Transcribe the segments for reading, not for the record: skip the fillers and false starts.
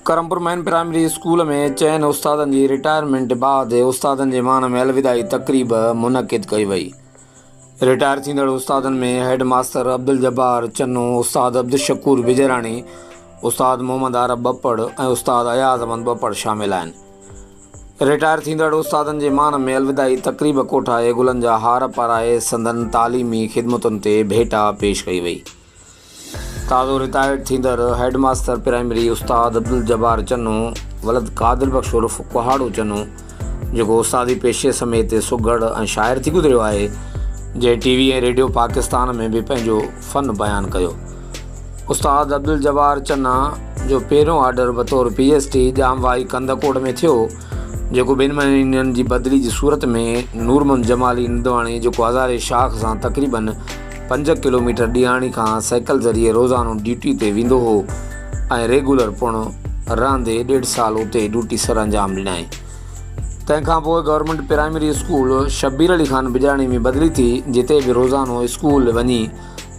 Karampur main primary school ۾ چئن استادن جي رٽائرمينٽ بعد استادن جي مان ۾ الوداعي تقريب منعقد ڪئي وئي. رٽائر ٿيندڙ استادن ۾ هيڊ ماستر عبدالجبار چنو، استاد عبدالشڪور بجراڻي، استاد محمد عارب ٻپڙ ۽ استاد اياز احمد ٻپڙ شامل آهن. رٽائر ٿيندڙ استادن جي مان ۾ الوداعي تقريب ڪوٺائي گلن جا هار پارائي سندن تعليمي خدمتن تي ڀيٽا پيش ڪئي وئي. تازو رٽائرڊ ٿيندڙ هيڊ ماستر پرائمري استاد عبدالجبار چنو ولد قادر بخش عرف ڪهاڙو چنو جيڪو استادي پيشي سميت سگهڙ ۽ شاعر ٿي گذريو آهي جنهن ٽي وي ۽ ريڊيو پاڪستان ۾ به پنهنجو فن بيان ڪيو. استاد عبدالجبار چنا جو پهريون آرڊر بطور P S T Jam Wahi Kandhkot ۾ ٿيو جيڪو ٻن مهينن جي بدلي جي صورت ۾ نور محمد جمالي ندواڻي جيڪو هزاري شاخ سان تقريبن 5 ڪلوميٽر ڏيهاڻي کان سائيڪل ذريعي روزانو ڊيوٽي تي ويندو هو ۽ ريگولر پڻ رهندي ڏيڍ سال اتي ڊيوٽي سرانجام ڏنائين. تنهن کان پوء government primary school Shabbir Ali Khan Bijarani ۾ بدلي ٿي جتي به روزانو اسڪول وڃي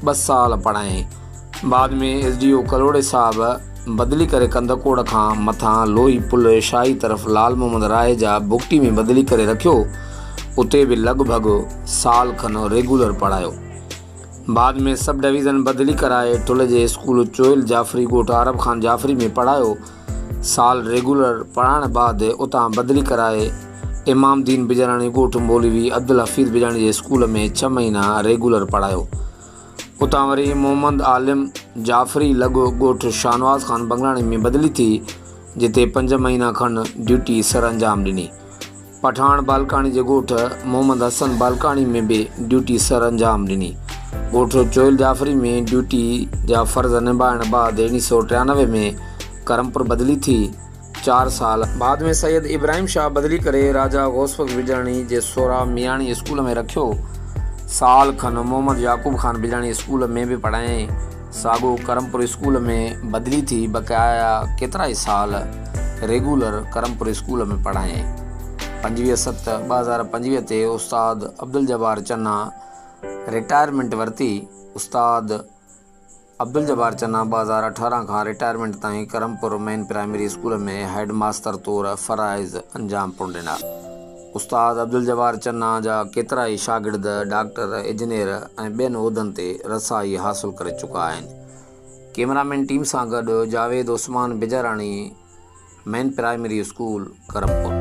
ٻه سال پڙهايائين. بعد ۾ ايس ڊي او ڪلهوڙي صاحب بدلي ڪري ڪنڌڪوٽ کان مٿان لوهي پل شاهي طرف لال محمد راهيجا بگٽي ۾ بدلي ڪري رکيو اتي به لڳ ڀڳ سال کن ريگولر پڙهايو. بعد ۾ سب ڊويزن بدلي ڪرائي ٺل جي اسڪول چوئل جعفري ڳوٺ عارب خان جعفري ۾ پڙهايو. سال ريگولر پڙهائڻ بعد اتان بدلي ڪرائي امام دين بجاراڻي ڳوٺ مولوي عبدالحفيظ بجاڻي جي اسڪول ۾ ڇهه مهينا ريگولر پڙهايو. اتان وري محمد عالم جعفري لڳ ڳوٺ شاهنواز خان بنگلاڻي ۾ بدلي ٿي، جتي پنج مهينا کن ڊيوٽي سرانجام ڏني. پٺاڻ بالڪاڻي جي ڳوٺ محمد حسن بالڪاڻي ۾ به ڊيوٽي سرانجام ڏني. ڳوٺ چوئل جعفري ۾ ڊيوٽي جا فرض نڀائڻ بعد 1993 ۾ ڪرمپور بدلي ٿي. چار سال بعد ۾ سيد ابراهيم شاهه بدلي ڪري راجا غوث بخش بجاڻي جي سورا مياڻي اسڪول ۾ رکيو. سال کن محمد يعقوب خان بجاڻي اسڪول ۾ به پڙهايائين. ساڳو ڪرمپور اسڪول ۾ بدلي ٿي بقايا ڪيترائي سال ريگولر ڪرمپور اسڪول ۾ پڙهايائين. 25/7/2025 تي استاد عبدالجبار چنا رٽائرمينٽ ورتي. استاد. عبدالجبار چنا 2018 کان رٽائرمينٽ تائين Karampur main primary school ۾ head master طور فرائض انجام پڻ ڏنا. استاد عبدالجبار چنا جا ڪيترائي شاگرد ڊاڪٽر، اجنير ۽ ٻين عهدن تي رسائي حاصل ڪري چڪا آهن. ڪئميرا مين ٽيم سان گڏ Javed Usman Bijarani, main primary school Karampur.